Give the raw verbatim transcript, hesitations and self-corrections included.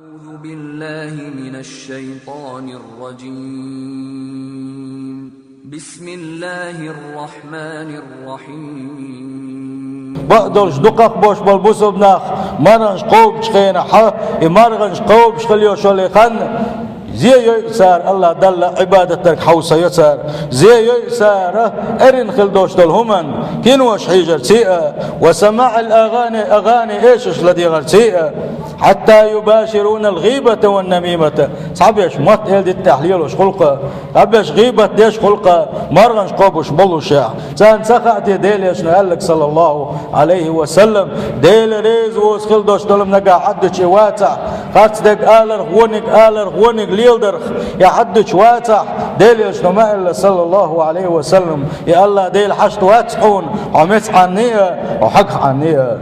أعوذ بالله من الشيطان الرجيم. بسم الله الرحمن الرحيم. Бакъдолуш дукхах бош болу бусулба нах маргӀанаш кхобучу хенахь, и маргӀанаш кхобуш хила йолу хан, зе йойу цара Аллах Далла Ӏибадат дарг хьовса йо цара, зе йойу цара эрна хила долуш долу хӀуманна, кинош хьийжарций а, ва самаӀил агӀани, агӀани эшаш ладегӀарций а, хьатта юбаширунал гӀийбата ван намимата, цхьаберш мотт-эладитанехь лелош хуьлу-кх, цхьаберш гӀийбат деш хуьлу-кх, маргӀанаш кхобуш болушехь. Царна ца хаьа те Делан Элчано аьлларг, саллаллаху Ӏалайхи ва саллам, Дела реза воцу хила долуш долу нагахь Ӏаддучу вацахь, харц дерг аларх, вониг аларх, вониг леладарх, я Ӏаддучу вацахь, Делан Элчано ма аьлла, саллаллаху Ӏалайхи ва саллам, я Аллах Дела хьашт вац хьуна, хьо меца Ӏанний а, хьо хьагах Ӏанний а.